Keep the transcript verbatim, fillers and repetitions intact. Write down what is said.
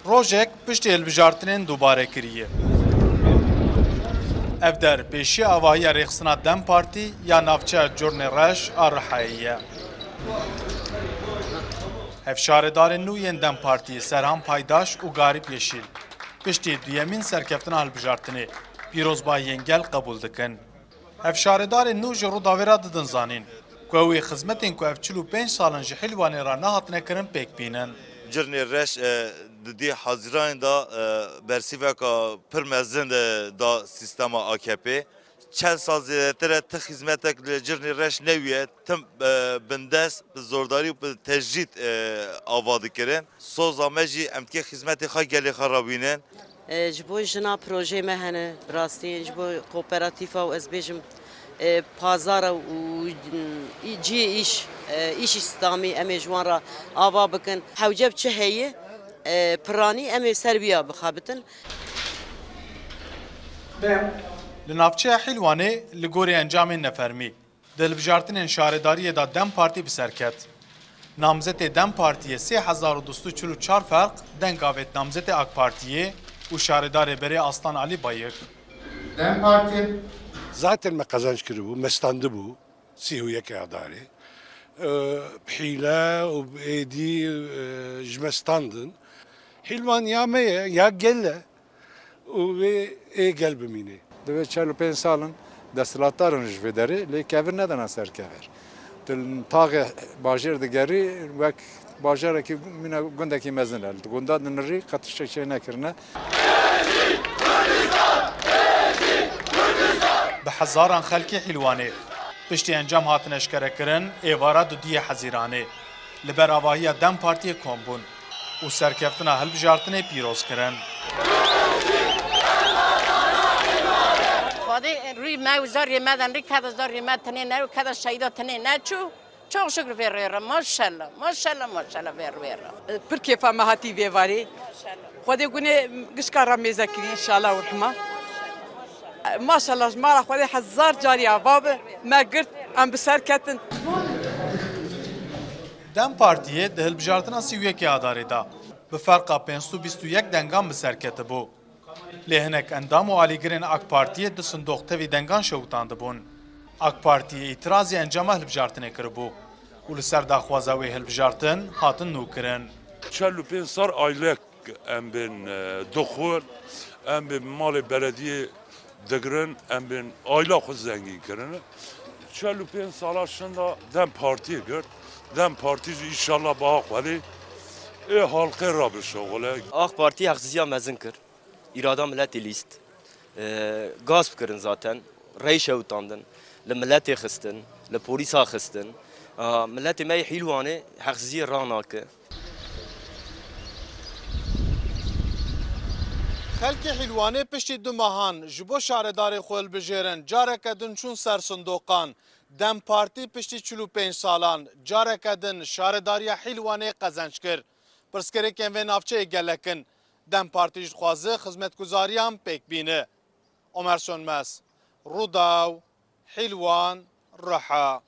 Rojek piştî hilbijartinên dubare kiriye. Ev der pêşiya avahiya rêxistina DEM Partî ya navçeya Curnê Reş a Rihayê ye. Hevşaredarên nû yên DEM Partî Serhan Paydaş û Garip Yeşîl piştî duyemîn serkeftina hilbijartinê pîrozbahiyên gel qebûl dikin. Hevşaredarên nû ji Rûdawê re didin zanîn ku ew ê xizmetên ku ev çil û pênc sal in ji Hîlwanê re nehatine kirin pêk bînin. Curnê Reş, e, di duyê Hezîranê de, e, bersîveka pir mezin, e, da sîstema A K P. Çend sal zêdetir e ti xizmetek li Curnê Reş nebûye, tim, e, bindest, bi zordarî û bi tecrîd, e, ava dikirin. Soza me jî em dikê xizmetê xwe gelê xwe re bînin. E, ji bo jina projeyê me hene, bi rastî ji bo kooperatîfa û ez bêjim, e, pazara û, e, cihê îş, e, îş îslamî em ê ji wan re ava bikin. Hewce bi çi heye, e, piranî em ê ser wî ya bixebitin. Li navçeya Hîlwanê li gorî encamên nefermî, di hilbijartinên şaredariyê de DEM Partî bi ser ket. Namzetê DEM Partiyê sê hezar û du sed û çil û çar ferq deng avêt namzetê AK Partiyê û şaredarê berê Aslan Alî Bayik. DEM Partî. Zaten me qezenç kiribû, me standibû sî û yekê Adarê. E, bi hîle û bi êdî, e, ji me standin. Hîlwan ya me ye, ya gel e. Û wê ê gel bimîne. Divê çel û pênc sal in desthilatdar in ji vê derê, lê kevir nedana ser kevir. Di taxê bajêr digerî, wek bajarekî mîna gundekî mezin e. Li gunda dinirî qet tiştek çê nekirine. Bi hezaran xelkê Hîlwanê piştî encam hatin eşkerekirin, êvara dudiyê Hezîranê li ber avahiya DEM Partiyê kom bûn û serkeftina hilbijartinê pîroz kirin. Xwedê rûyê me û zariyê me den rî keda zariyê me tinê ne û keda şehîda tinê neçû. Çok şükür vê rê re. Maşallah, maşallah, maşallah vê rê re. Pir kêfa me hatî vê varê. Xwedê gunê gişka re mêze kirî înşallah û rihma. Maşallah ji me re Xwedê hezar carî ava bi. Me girt, em bi ser ketin. DEM Partiyê di hilbijartina sî û yekê Adarê de bi ferqa pênc sed û bîst û yek dengan bi ser ketibû. Lê hinek endam û alîgirên AK Partiyê di sindoq tevî dengan şewitandibûn. AK Partiyê îtirazî encama hilbijartinê kiribû û li ser daxwaza wê hilbijartin hatin nûkirin. Çel û pênc sar aylek em bên, e, dixwin, em bên malê belediyê digirin, em bên ayla xwe zengîn kirin. Çel û pênc sala şinda DEM Partiyê girt. DEM Partî jî înşallah baha Xwedê ê halqê re bişuxile. AK Partî heqsîziya mezin kir. Îrada miletê lîst. E, gasp kirin zaten. Rey şewitandin. Li miletê xistin. Li polîsa xistin. A, miletê me yê Hîlwanê heqsîziyê ranake. Xelkê Hîlwanê piştî du mehan ji bo şaredarê xwe hilbijêrin, careke din çûn ser sindoqan. DEM Partî piştî çil û pênc salan careke din şaredariya Hîlwanê qezenc kir. Pirsgirêkên vê navçeyê gelek in. DEM Partî jî dixwaze xizmetguzariyan pêk bîne. Omer Sönmez, Rûdaw, Hîlwan, Riha.